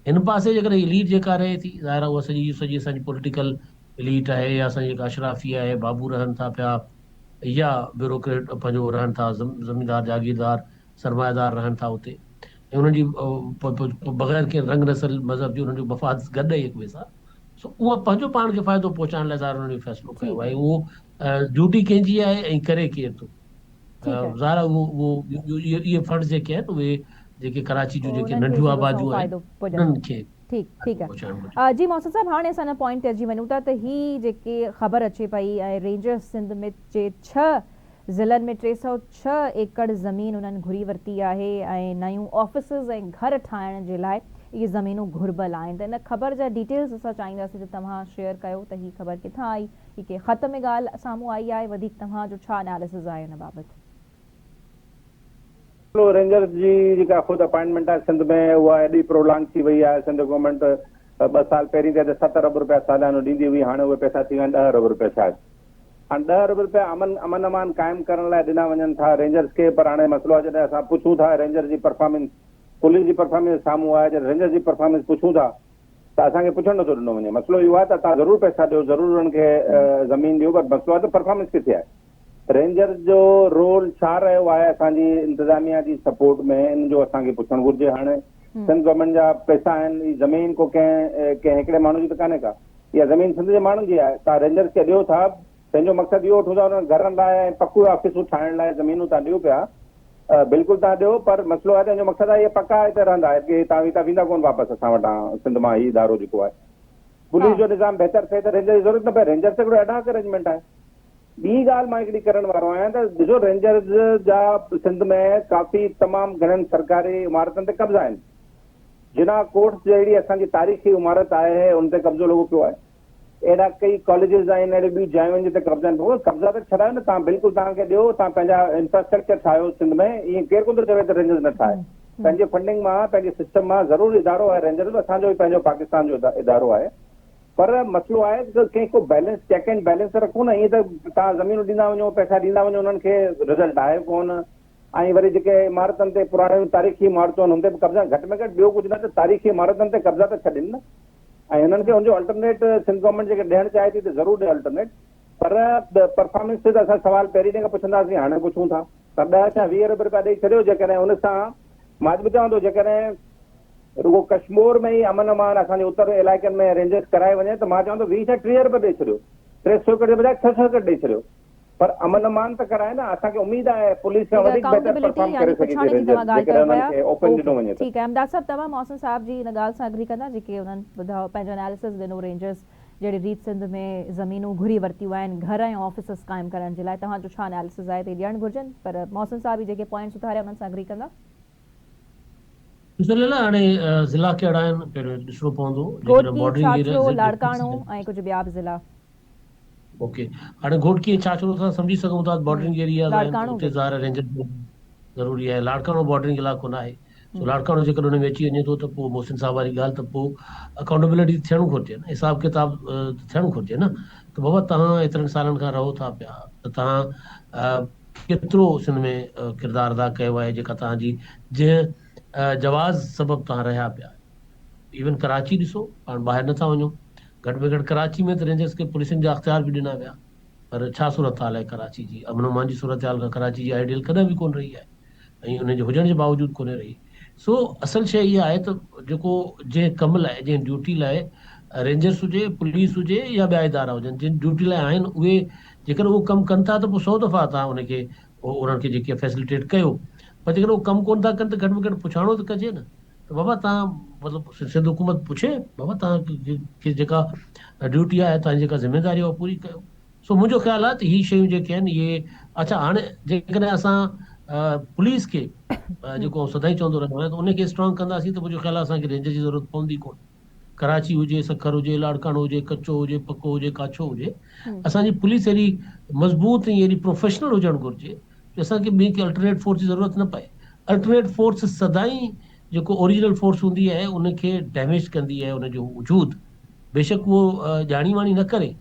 هن پاسي جيڪڏهن اليٽ جيڪا رهي ٿي ظاهر آهي اها سڄي سڄي اسان جي پوليٽيڪل اليٽ آهي يا اسان جي جيڪا اشرافيه آهي بابو رهن ٿا پيا يا بيوروڪريٽ پنهنجو رهن ٿا زميندار جاگيردار سرمائيدار رهن ٿا اتي ۽ انهن جي بغير ڪنهن رنگ نسل مذهب جي انهن جو مفاد گڏ آهي هڪ ٻئي سان سو اها پنهنجو پاڻ کي فائدو پهچائڻ لاء ظاهر انهن اهو فيصلو ڪيو آهي اهو ڊيوٽي ڪنهن جي آهي ۽ ڪري ڪير ٿو ظاهر آهي اهو اهو اهي فنڊز جيڪي آهن اهي جيڪي ڪراچي جون جيڪي ننڍيون آباديون آهن انهن کي ٺيڪ ٺيڪ آ جي محسن صاحب هاڻي اسان ان پوائنٽ تي اچي وڃون ٿا ته هي جيڪي خبر اچي پئي ۽ رينجرز سنڌ ۾ جي ڇهه ضلعن ۾ 306 ايڪڙ زمين انهن گهري ورتي آهي ۽ نيون آفيسز ۽ گهر ٺاهڻ جي لاء اهي زمينون گهربل آهن ته ان خبر جا ڊيٽيلز اسان چاهينداسين ته توهان شيئر ڪيو ته هي خبر ڪٿان آئي هي ڪنهن خط ۾ ڳالهه سامهون آئي آهي وڌيڪ توهان جو ڇا اناليسز آهي ان بابت. رينجرز جي جيڪا خود اپائنٽمينٽ آهي سنڌ ۾ اها ايڏي پرولانگ ٿي وئي آهي سنڌ گورنمينٽ ٻه سال پهرين ته 7 ارب رپيا ساليانو ڏيندي هئي هاڻي اهي پئسا ٿي ويا آهن 10 ارب رپيا شايد هاڻي 10 ارب رپيا امن امن امان قائم ڪرڻ لاء ڏنا وڃن ٿا رينجرز کي پر هاڻي مسئلو آهي جڏهن اسان پڇون ٿا رينجرز جي پرفارمنس پوليس جي پرفارمنس سامهون آهي جڏهن رينجرز جي پرفارمنس پڇون ٿا ته اسان کي پڇڻ نٿو ڏنو وڃي مسئلو اهو آهي ته توهان ضرور پئسا ڏيو ضرور انهن کي زمين ڏيو پر مسئلو آهي ته پرفارمنس ڪٿي آهي رينجرز جو رول ڇا رهيو آهي اسان جي انتظاميا جي سپورٽ ۾ ان جو اسان کي پڇڻ گهرجي هاڻي سنڌ گورنمينٽ جا پئسا آهن هي زمين ڪو ڪنهن ڪنهن هڪڙي ماڻهو جي ته ڪانهي ڪا اها زمين سنڌ جي ماڻهن جي آهي توهان رينجرز کي ڏيو ٿا تنهن جو مقصد اهو وٺون ٿا انهن گهرن لاء ۽ پڪيون آفيسون ٺاهڻ لاء زمينون توهان ڏيو پيا بلڪل توهان ڏيو پر مسئلو آهي ته ان جو مقصد آهي اهي پڪا هتي رهندا هتان ويندا ويندا ڪونه واپس اسان وٽان سنڌ مان هي ادارو جيڪو آهي پوليس جو نظام بهتر ٿئي ته رينجر جي ضرورت نه پئي رينجرز ته هڪڙو ايڊهاڪ ارينجمينٽ آهي ٻي ڳالهه مان هڪڙي ڪرڻ وارو آهيان ته ڏسو رينجرز جا سنڌ ۾ ڪافي تمام گهڻن سرڪاري عمارتن تي قبضا آهن. جناح ڪورٽس جهڙي اسان جي تاريخي عمارت آهي ان تي قبضو لڳو پيو آهي. اهڙا ڪئي ڪاليجز آهن اهڙيون ٻيون جايون آهن جتي قبضا آهن. بابا قبضا ته ڇڏايو نه توهان بلڪل توهان کي ڏيو توهان پنهنجا انفراسٽرڪچر ٺاهيو سنڌ ۾ ائين ڪير ڪونه ٿو چوي ته رينجرز نه ٺاهي. پنهنجي فنڊنگ مان پنهنجي سسٽم مان ضرور ادارو آهي رينجرز به اسان جو ئي پنهنجو پاڪستان جو ادارو آهي. پر مسئلو آهي ته ڪنهن ڪو بيلنس چيڪ اينڊ بيلنس ته رکو نه ائين ته توهان زمينون ڏيندا وڃو پئسا ڏيندا وڃو انهن کي رزلٽ آهي ڪونه ۽ وري جيڪي عمارتن تي پراڻيون تاريخي عمارتون آهن ان تي به قبضا گهٽ ۾ گهٽ ٻيو ڪجهه نه ته تاريخي عمارتن تي قبضا ته ڇڏين نه ۽ هنن کي ان جو الٽرنيٽ سنڌ گورنمينٽ جيڪي ڏيڻ چاهي ٿي ته ضرور ڏي الٽرنيٽ پر پرفارمنس تي ته اسان سوال پهرين ڏينهن کان پڇنداسين هاڻي پڇون ٿا ته ڏهه کان 20 ارب رپيا ڏئي ڇڏيو جيڪڏهن ان سان مان اڄ به چوان ٿو جيڪڏهن رڳو ڪشمور ۾ ئي امن امان اسان جي اتر علائقن ۾ رينجرز ڪرائي وڃي ته مان چوان ٿو 20 ڇا 30 ارب ڏئي ڇڏيو 300 ايڪڙ جي بجاء 600 ايڪڙ ڏئي ڇڏيو پر امن امان ته ڪرائي نه اسان کي اميد آهي پوليس کان ٺيڪ آهي وڌيڪ بهتر اڪائونٽيبلٽي پرفارم يعني ڪري سگهي ٿي پڇاڻي جي رينجرز توهان ڳالهه ڪيو جيڪڏهن پيا انهن کي اوپن اوڪي ڏنو وڃي ته. ٺيڪ آهي امداد صاحب توهان محسن صاحب جي ان ڳالهه سان اگري ڪندا جيڪي انهن ٻڌايو پنهنجو اناليسز ڏنو رينجرز جهڙي ريت سنڌ ۾ زمينون گهري ورتيون آهن گهر ۽ آفيسز قائم ڪرڻ جي لاء توهان جو ڇا اناليسز آهي ته ڏيڻ گهرجن پر محسن صاحب هي جيڪي پوائنٽس اٿاريا انهن سان اگري ڪندا؟ ڏسو ليلا هاڻي ضلعا ڪهڙا آهن پهريون ڏسڻو پوندو جيڪڏهن گهوٽڪي، بارڊرنگ ڇاڇرو، ايريا لاڙڪاڻو ۽ ڪجهه ٻيا به ضلعا. اوڪي هاڻي گهوٽڪي ۽ ڇاڇرو اسان سمجهي سگهون ٿا بارڊرنگ ايرياز آهن ته لاڙڪاڻو اتي به. ظاهر آهي رينجرز ضروري آهي لاڙڪاڻو بارڊرنگ علائقو ناهي سو لاڙڪاڻو جيڪڏهن ان ۾ اچي وڃي ٿو ته پوء محسن صاحب واري ڳالهه ته پوء اڪائونٽيبلٽي ٿيڻ گهرجي نه حساب ڪتاب ٿيڻ گهرجي نه ته بابا توهان ايترن سالن کان رهو ٿا پيا ته توهان ڪيترو سنڌ ۾ ڪردار ادا ڪيو آهي جيڪا توهان جي جنهن جواز سبب توهان رهيا پيا ايون ڪراچي ڏسو پاڻ ٻاهر نٿا وڃون گهٽ ۾ گهٽ ڪراچي ۾ ته رينجرز کي پوليسنگ جا اختيار به ڏنا ويا پر ڇا صورتحال آهي ڪراچي جي امن امان جي صورتحال کان ڪراچي جي آئيڊيل ڪڏهن به ڪونه رهي آهي ۽ ان جي هجڻ جي باوجود ڪونهي رهي. سو اصل شيء اها آهي ته جيڪو جنهن ڪم لاء جنهن ڊيوٽي لاء رينجرس هجي، پوليس هجي يا ٻيا ادارا هجن جن ڊيوٽي لاء آهن اهي جيڪڏهن اهو ڪم ڪن ٿا ته پوء سو دفعا توهان ان کي انهن کي جيڪي فيسليٽيٽ ڪيو پر جيڪڏهن اهو ڪم ڪونه ٿا ڪن ته گهٽ ۾ گهٽ پڇاڻو ته ڪجي نه ته بابا توهان مطلب سنڌ حڪومت پڇي بابا توهان کي جيڪا ڊيوٽي آهي توهان جي جيڪا ذميداري آهي اها پوري ڪيو. سو منهنجو خيال آهي ته هي شيون جيڪي آهن اهي اڇا هاڻي جيڪڏهن اسان پوليس کي جيڪو آئون سدائين چوندو رهيو آهيان ته ان کي اسٽرانگ ڪنداسين ته منهنجو خيال آهي اسان کي رينجر جي ضرورت پوندي ڪونه ڪراچي هجي سکر هجي لاڙڪاڻو هجي ڪچو هجي پڪو هجي ڪاڇو هجي اسان جي پوليس اهڙي مضبوط ۽ اهڙي پروفيشنل هجڻ گهرجي جو اسان کي ٻي ڪنهن الٽرنيٽ فورس جي ضرورت نه پئي الٽرنيٽ فورس سدائين جيڪو اوريجنل فورس هوندي آهي ان کي ڊيميج ڪندي آهي ان جو وجود بيشڪ اهو ڄاڻي واڻي نه ڪري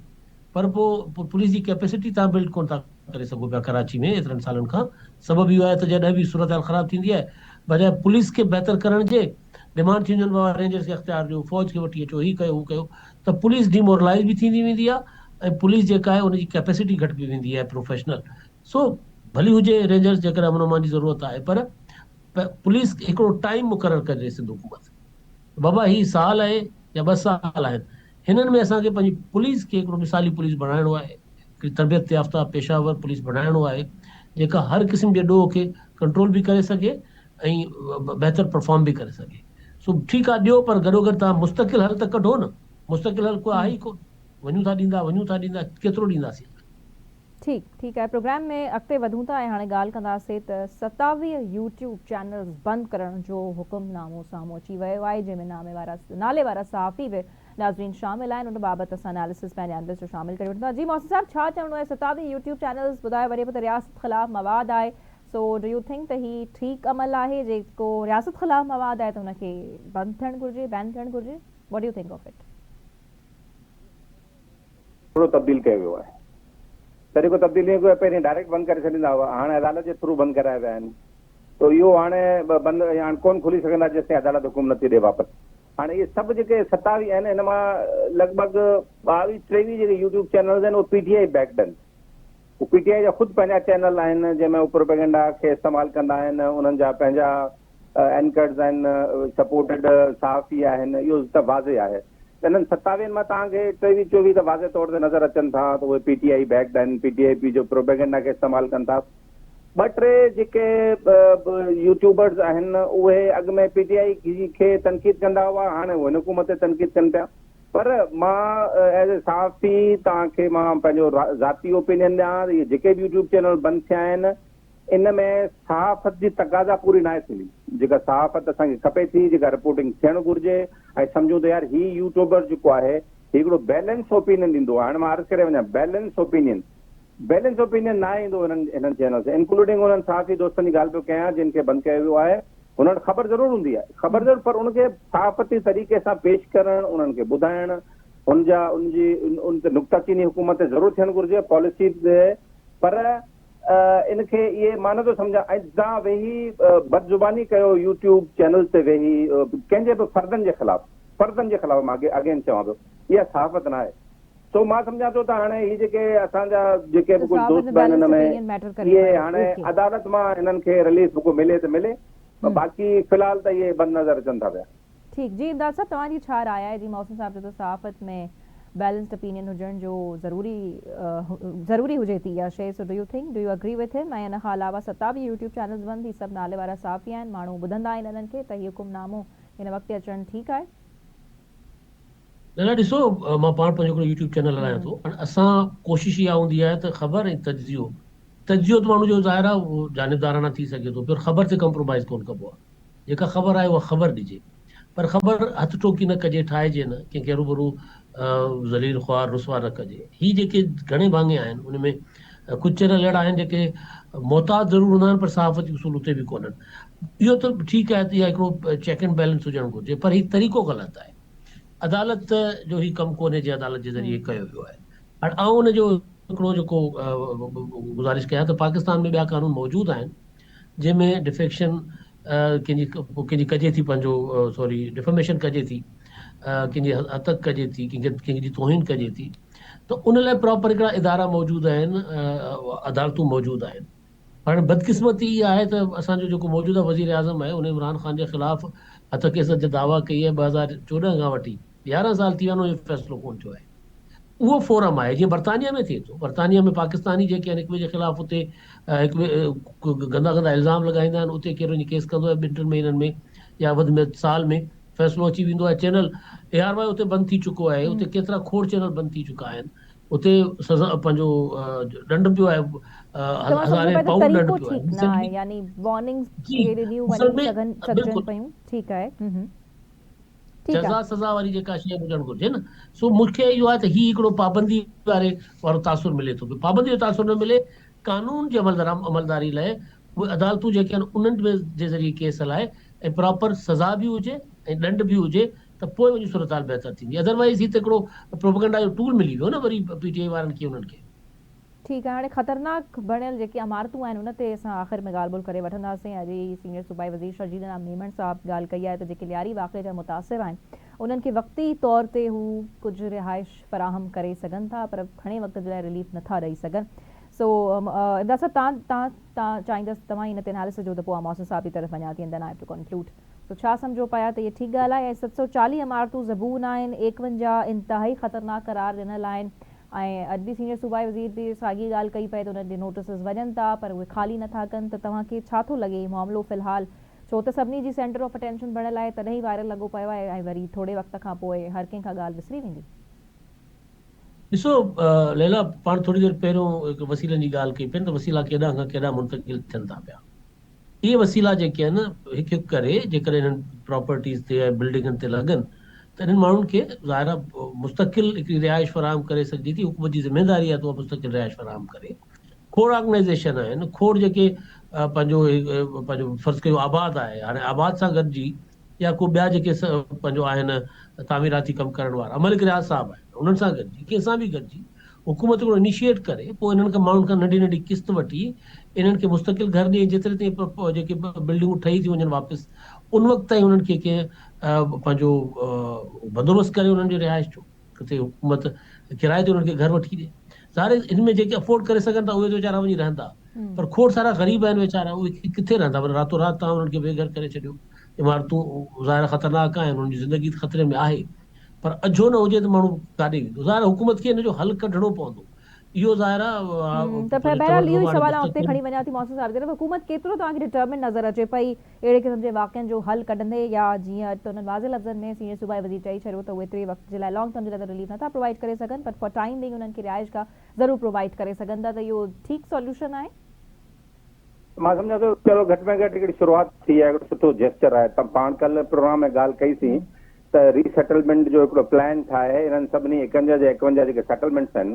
پر پوء پوليس جي ڪيپيسٽي توهان بلڊ ڪونه ٿا ڪري سگهو پيا ڪراچي ۾ ايترن سالن کان سبب اهو آهي ته جڏهن به صورتحال خراب ٿيندي آهي بجاء پوليس کي بهتر ڪرڻ جي ڊمانڊ ٿينديون آهن بابا رينجرز کي اختيار ڏيو فوج کي وٺي اچو هي ڪيو هو ڪيو ته پوليس ڊيمورلائز به ٿيندي ويندي آهي ۽ پوليس جيڪا آهي ان جي ڪيپيسٽي گهٽبي ويندي آهي پروفيشنل سو ڀلي هجي رينجرز جيڪڏهن امن امان جي ضرورت آهي پر پوليس هڪڙو ٽائيم مقرر ڪري سنڌ حڪومت بابا هي سال آهي يا ٻه سال آهن هنن ۾ اسان کي پنهنجي پوليس کي هڪڙو مثالي پوليس بڻائڻو آهي، هڪڙي تربيت يافته پيشه ور پوليس بڻائڻو آهي، جيڪا هر قسم جي ڏوهه کي ڪنٽرول به ڪري سگهي ۽ بهتر پرفارم به ڪري سگهي. سو ٺيڪ آهي ڏيو پر گڏوگڏ توهان مستقل حل ته ڪڍو نه، مستقل حل ڪو آهي ئي ڪونه، وڃون ٿا ڏيندا، وڃون ٿا ڏيندا، ڪيترو ڏينداسين. ٺيڪ ٺيڪ آهي پروگرام ۾ اڳتي وڌون ٿا ۽ هاڻي ڳالهه ڪنداسين ته 27 يوٽيوب چينلز بند ڪرڻ جو حڪم نامو سامهون اچي ويو آهي جنهن ۾ نامي وارا نالي وارا صحافي به ناظرين شامل آهن ان بابت اسان اناليسز پنهنجي انالسٽ جو شامل ڪري وٺون ٿا جي محسن صاحب ڇا چوڻو آهي 27 يوٽيوب چينلز ٻڌايو وڃي پيو ته رياست خلاف مواد آهي سو do you think ته هي ٺيڪ عمل آهي جيڪو رياست خلاف مواد آهي ته ان کي بند ٿيڻ گهرجي بين ٿيڻ گهرجي what do you think of it. ٿورو تبديل ڪيو ويو آهي. طريقو تبديل ائين ڪيو پهرين ڊائريڪٽ بند ڪري ڇڏيندا هئا هاڻي عدالت جي ٿرو بند ڪرايا ويا آهن ته اهو هاڻي بند هاڻي ڪون کلي سگهندا جيستائين عدالت حڪم نٿي ڏي واپس هاڻي اهي سڀ جيڪي 27 آهن ان مان لڳ ڀڳ 22 23 جيڪي يوٽيوب چينلز آهن اهي پي ٽي آء بيڪڊ آهن اهي پي ٽي آء جا خود پنهنجا چينل آهن جنهن ۾ هو پروپيگنڊا کي استعمال ڪندا آهن انهن جا پنهنجا اينڪرز آهن، سپورٽيڊ صحافي آهن، اهو ته واضح آهي ته انهن ستاويهن مان توهان کي ٽيويهه چوويهه ته واضح طور تي نظر اچن ٿا ته اهي پي ٽي آء بيڪڊ آهن، پي ٽي آء پي جو پروپيگنڊا کي استعمال ڪن ٿا. ٻه ٽي جيڪي يوٽيوبرز آهن اهي اڳ ۾ پي ٽي آء کي تنقيد ڪندا هئا، هاڻي اهي هن حڪومت تي تنقيد ڪن پيا. پر مان ايز اي صحافي توهان کي مان پنهنجو ذاتي اوپينين ڏيان ته اهي جيڪي به يوٽيوب چينل بند ٿيا آهن، ان ۾ صحافت جي تقاضا پوري ناهي ٿيندي، جيڪا صحافت اسان کي کپي ٿي، جيڪا رپورٽنگ ٿيڻ گهرجي ۽ سمجهون ته يار هي يوٽيوبر جيڪو آهي هي هڪڙو بيلنس اوپينين ڏيندو آهي، هاڻي مان عرض ڪري وڃان بيلنس اوپينين، بيلنس اوپينين ناهي ايندو هنن هنن چينلز تي انڪلوڊنگ انهن صحافي دوستن جي ڳالهه پيو ڪيان جن کي بند ڪيو ويو آهي، هنن وٽ خبر ضرور هوندي آهي، خبر ضرور پر ان کي صحافتي طريقي سان پيش ڪرڻ، انهن کي ٻڌائڻ، ان جا ان جي ان تي نقطه چيني حڪومت تي ضرور ٿيڻ گهرجي پاليسي تي پر ان کي اهي مان نٿو سمجهان ۽ تان ويهي بدزباني ڪيو يوٽيوب چينلز تي ويهي ڪنهن جي به فردن جي خلاف فردن جي خلاف مان اگين چوان ٿو اها صحافت نه آهي سو مان سمجهان ٿو ته هاڻي هي جيڪي اسان جا جيڪي به ڪجهه دوست به آهن ان ۾ اهي هاڻي عدالت مان هنن کي رليف ڪو ملي ته ملي باقي في الحال ته اهي بند نظر اچن ٿا پيا. ٺيڪ جي امداد صاحب توهان جي ڇا راء آهي جي محسن صاحب چيو ته صحافت ۾ بيلنسڊ اپينين هجڻ جو ضروري ضروري هجي ٿي اها شيء so do you think do you agree with him ۽ ان کان علاوه 27 يوٽيوب چينلز بند هي سڀ نالي وارا صحافي آهن ماڻهو ٻڌندا آهن انهن کي ته هي حڪم نامو هن وقت تي اچڻ ٺيڪ آهي. نه نه ڏسو مان پاڻ پنهنجو هڪڙو يوٽيوب چينل هلايان ٿو ۽ اسان ڪوشش اها هوندي آهي ته خبر ۽ تجزيو تجزيو ته ماڻهو جو ظاهر آهي اهو جانبدارانه ٿي سگهي ٿو پر خبر تي ڪمپرومائز ڪونه ڪبو آهي. جيڪا خبر آهي اها خبر ڏجي پر خبر هٿ ٽوڪي نه ڪجي، ٺاهجي نه، ڪنهن کي هروڀرو ذليل خوار رسوا نه ڪجي. هي جيڪي گهڻي ڀاڱي آهن ان ۾ ڪجهه چينل اهڙا آهن جيڪي محتاط ضرور هوندا آهن پر صحافتي اصول اتي به ڪونهن. اهو ته ٺيڪ آهي ته اها هڪڙو چيڪ اينڊ بيلنس هجڻ گهرجي پر هي طريقو غلط آهي. عدالت جو هي ڪم ڪونهي جنهن عدالت جي ذريعي ڪيو ويو آهي. هاڻ آئون ان جو هڪڙو جيڪو گذارش ڪيان ته پاڪستان ۾ ٻيا قانون موجود آهن جنهن ۾ ڊفيڪشن ڪنهن جي ڪنهن جي ڪجي ٿي پنهنجو سوري ڊفميشن ڪجي ٿي ڪنهن جي هتڪ ڪجي ٿي ڪنهن کي ڪنهن جي توهين ڪجي ٿي ته ان لاء پراپر هڪڙا ادارا موجود آهن عدالتون موجود آهن هاڻي بدقسمتي اها آهي ته اسان جو جيڪو موجوده وزير اعظم آهي ان عمران خان جي خلاف هتڪ عزت جي دعويٰ ڪئي آهي 2014 کان وٺي 11 سال ٿي ويا آهن ان جو فيصلو ڪونه ٿيو آهي اهو فورم آهي جيئن برطانيا ۾ ٿئي ٿو برطانيا ۾ پاڪستاني جيڪي آهن هڪ ٻئي جي خلاف اتي هڪ ٻئي گندا گندا الزام لڳائيندا آهن اتي ڪير وڃي ڪيس ڪندو آهي ٻن ٽن مهينن ۾ يا وڌ ۾ وڌ سال ۾ فيصلو اچي ويندو آهي چينل اي آر وائي اتي بند ٿي چڪو آهي اتي ڪيترا کوڙ چينل بند ٿي چڪا آهن اتي سزا پنهنجو ڏنڊ پيو آهي هزارين پائونڊ ڏنڊ پيو آهي يعني وارننگز ڏنيون وڃي سگهن پيون ٺيڪ آهي. جزا سزا واري جيڪا شيء هجڻ گهرجي نه سو مون کي اهو آهي ته هي هڪڙو پابندي واري وارو تاثر ملي ٿو پيو پابندي جو تاثر نه ملي قانون جي عملداري لاء اهي عدالتون جيڪي آهن انهن جي ذريعي ڪيس هلائي ۽ پراپر سزا به هجي ۽ ڏنڊ به هجي ته پوء وڃي صورتحال بهتر ٿيندي ادروائز هي ته هڪڙو پروپگنڊا جو ٽول ملي ويو نه وري پي ٽي آء وارن کي انهن کي. ٺيڪ آهي هاڻي خطرناڪ بڻيل جيڪي عمارتون آهن ان تي اسان آخر ۾ ڳالهه ٻولهه ڪري وٺنداسين اڄ ئي سينيئر صوبائي وزير شرجيل انعام ميمڻ صاحب ڳالهه ڪئي آهي ته جيڪي لياري واقعي جا متاثر آهن انهن کي وقتي طور تي هو ڪجهه رهائش فراهم ڪري سگهن ٿا پر گهڻي وقت جي لاء رليف نٿا ڏئي سگهن سو امداد صاحب تان تان تان چاهيندس توهان ئي ان تي اناليسس ڏيو ته پوء آء محسن صاحب جي طرف وڃان ٿي and then I have to conclude سو ڇا سمجهو پيا ته اهي ٺيڪ ڳالهه آهي ۽ 740 عمارتون زبون آهن 51 انتهائي خطرناڪ قرار ڏنل آهن ۽ اڄ به سينيئر صوبائي وزير به ساڳي ڳالهه ڪئي پئي ته انهن ڏي نوٽيسز وڃن ٿا پر اهي خالي نٿا ڪن ته توهان کي ڇا ٿو لڳي هي معاملو في الحال ڇو ته سڀني جي سينٽر آف اٽينشن بڻيل آهي تڏهن ئي وائرل لڳو پيو آهي ۽ وري ٿوري وقت کان پوء هر ڪنهن کان ڳالهه وسري ويندي. ڏسو ليلا پاڻ ٿوري دير پهريون هڪ وسيلن جي ڳالهه ڪئي پئي نه ته وسيلا ڪيڏانهن کان ڪيڏانهن منتقل ٿين ٿا پيا. اهي وسيلا جيڪي آهن هڪ هڪ ڪري جيڪڏهن انهن پراپرٽيز تي ۽ بلڊنگن تي لڳن ته انهن ماڻهن کي ظاهر آهي مستقل هڪڙي رهائش فراهم ڪري سگهجي ٿي حڪومت جي ذميواري آهي ته اها مستقل رهائش فراهم ڪري کوڙ آرگنائيزيشن آهن کوڙ جيڪي پنهنجو پنهنجو فرض ڪيو آباد آهي هاڻي آباد سان گڏجي يا ڪو ٻيا جيڪي پنهنجو آهن تعميراتي ڪم ڪرڻ وارا ملڪ رياض صاحب آهن انهن سان گڏجي ڪنهن سان به گڏجي حڪومت هڪڙو انيشيئيٽ ڪري پوء انهن کان ماڻهن کان ننڍي ننڍي قسط وٺي انهن کي مستقل گهر ڏئي جيتري تائين جيڪي بلڊنگون ٺهي ٿيون وڃن واپس ان وقت تائين انهن کي ڪنهن پنهنجو بندوبست ڪري انهن جو رهائش جو ڪٿي حڪومت ڪرائي تي انهن کي گهر وٺي ڏي ظاهر ان ۾ جيڪي افورڊ ڪري سگهن ٿا اهي ته ويچارا وڃي رهندا پر کوڙ سارا غريب آهن ويچارا اهي ڪٿي رهندا پر راتو رات توهان انهن کي بي گهر ڪري ڇڏيو عمارتون ظاهر خطرناڪ آهن انهن جي زندگي خطري ۾ آهي پر اجهو نه هجي ته ماڻهو ڪاڏي ويندو؟ ظاهر آهي حڪومت کي ان جو حل ڪڍڻو پوندو. اهو ظاهر آهي ته بهرحال اهو ئي سوال آئون اڳتي کڻي وڃان ٿي محسن صاحب جي طرف حڪومت ڪيترو توهان کي ڊٽرمنڊ نظر اچي پئي اهڙي قسم جي واقعن جو حل ڪڍندي يا جيئن اڄ ته انهن واضح لفظن ۾ سينيئر صوبائي وزير چئي ڇڏيو ته اهي ايتري وقت جي لاء لانگ ٽرم جي لاء ته رليف نٿا پرووائيڊ ڪري سگهن پر فار ٽائيم بينگ انهن کي رهائش گاهه ضرور پرووائيڊ ڪري سگهن ٿا ته اهو ٺيڪ سوليوشن آهي؟ مان سمجهان ٿو چلو گهٽ ۾ گهٽ هڪڙي شروعات ٿي آهي هڪڙو سٺو جيسچر آهي ته پاڻ ڪلهه پروگرام ۾ ڳالهه ڪئي سين ته ري سيٽلمينٽ جو هڪڙو پلان ٺاهي انهن سڀني 51 جا 51 جيڪي سيٽلمينٽس آهن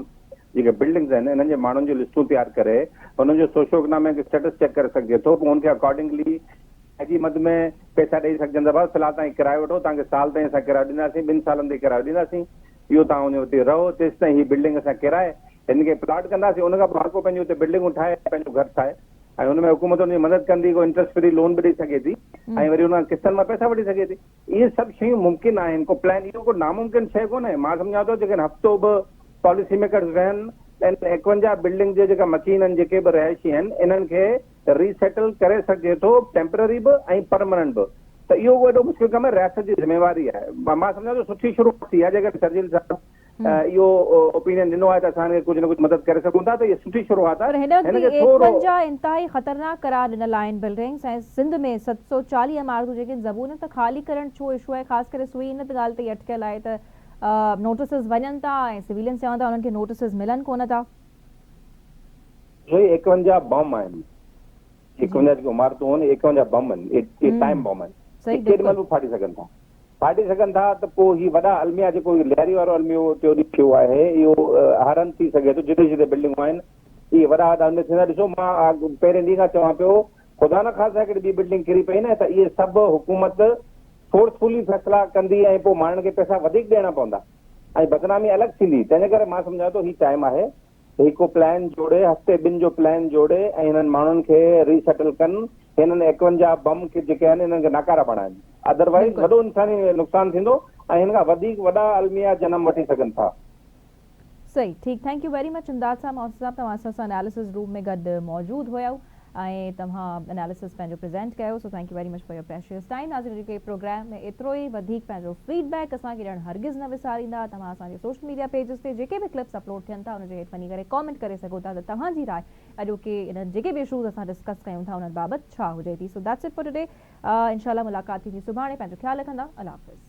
جيڪي بلڊنگس آهن انهن جي ماڻهن جون لسٽون تيار ڪري انهن جو سوشو اڪنامڪ اسٽيٽس چيڪ ڪري سگهجي ٿو پوء ان کي اڪارڊنگلي جي مد ۾ پئسا ڏئي سگهجن ٿا بس في الحال توهان ڪرايو وٺو توهان کي سال تائين اسان ڪرايو ڏينداسين ٻن سالن تائين ڪرايو ڏينداسين اهو توهان وڃي اتي رهو تيستائين هي بلڊنگ اسان ڪيرائي هن کي پلاٽ ڪنداسين ان کان پوء هر ڪو پنهنجو اتي بلڊنگون ٺاهي پنهنجو گهر ٺاهي ۽ ان ۾ حڪومت ان جي مدد ڪندي ڪو انٽرسٽ فري لون به ڏئي سگهي ٿي ۽ وري ان کان قسطن مان پئسا وٺي سگهي ٿي اهي سڀ شيون ممڪن آهن، ڪو پلان اهو ڪو ناممڪن شيء ڪونهي، مان سمجهان ٿو جيڪڏهن هفتو به پاليسي ميڪرز ويهن ته ان 51 بلڊنگ جي جيڪا مڪين آهن جيڪي به رهائشي آهن انهن کي ري سيٽل ڪري سگهجي ٿو ٽيمپرري به ۽ پرمننٽ به ته اهو ڪو ايڏو مشڪل ڪم رياست جي ذميواري آهي مان سمجهان ٿو سٺي شروعات ٿي آهي جيڪڏهن شرجيل صاحب اهو اوپينين ڏنو آهي ته اسان هن کي ڪجهه نه ڪجهه مدد ڪري سگهون ٿا ته اها سٺي شروعات پر آهي هن وقت هن به کي ٿورو. 51 انتهائي خطرناڪ قرار ڏنل آهن بلڊنگس ۽ سنڌ ۾ 740 عمارتون جيڪي زبون آهن ته خالي ڪرڻ ڇو اشو آهي خاص ڪري سوئي ان ڳالهه تي ئي اٽڪيل آهي ته نوٽيسز وڃن ٿا ۽ سويلينز چون ٿا انهن کي نوٽيسز ملن ڪونه ٿا. سوئي 51 بم آهن 51 جيڪي عمارتون آهن 51 بم آهن اهي ٽائيم بم آهن صحيح اهي ڪيڏي بلڪل. مهل به ڦاٽي سگهن ٿا. ڦاٽي سگهن ٿا ته پوء هي وڏا الميا جيڪو لياري وارو الميو ٽيون ڏينهن ٿيو آهي اهو هر هنڌ ٿي سگهي ٿو جتي جتي بلڊنگون آهن اهي وڏا وڏا الميا ٿيندا ڏسو مان پهرين ڏينهن کان چوان پيو خدا نه خاصه هڪڙي ٻي بلڊنگ ڪري پئي نه ته اهي سڀ حڪومت فورسفولي فيصلا ڪندي ۽ پوء ماڻهن کي پئسا وڌيڪ ڏيڻا پوندا ۽ بدنامي الڳ ٿيندي تنهن جي ڪري مان سمجهان ٿو هي ٽائيم آهي هي ڪو پلان جوڙي هفتي ٻن جو پلان جوڙي ۽ هنن ماڻهن کي ري سيٽل ڪن هنن 51 بم کي جيڪي آهن انهن کي ناڪاره بڻائن ادر وائيز بلڪل. وڏو انساني نقصان ٿيندو ۽ هن کان وڌيڪ وڏا الميا جنم وٺي سگهن ٿا. صحيح ٺيڪ thank you very much Imdad صاحب محسن صاحب توهان اسان سان اناليسز روم ۾ گڏ موجود هيؤ ۽ توهان اناليسز پنهنجو پريزنٽ ڪيو so thank you very much for your precious time ناظرين اڄوڪي پروگرام ۾ ايترو ئي وڌيڪ پنهنجو فيڊ بيڪ اسان کي ڏيڻ هرگز نه وساريندا توهان اسان جي سوشل ميڊيا پيجز تي جيڪي به ڪلپس اپلوڊ ٿين ٿا ان جي هيٺ وڃي ڪري ڪامينٽ ڪري سگهو ٿا ته توهان جي راء اڄوڪي انهن جيڪي به اشوز اسان ڊسڪس ڪيون ٿا انهن بابت ڇا هجي ٿي so that's it for today انشاء الله ملاقات ٿيندي سڀاڻي پنهنجو خيال رکندا الله حافظ.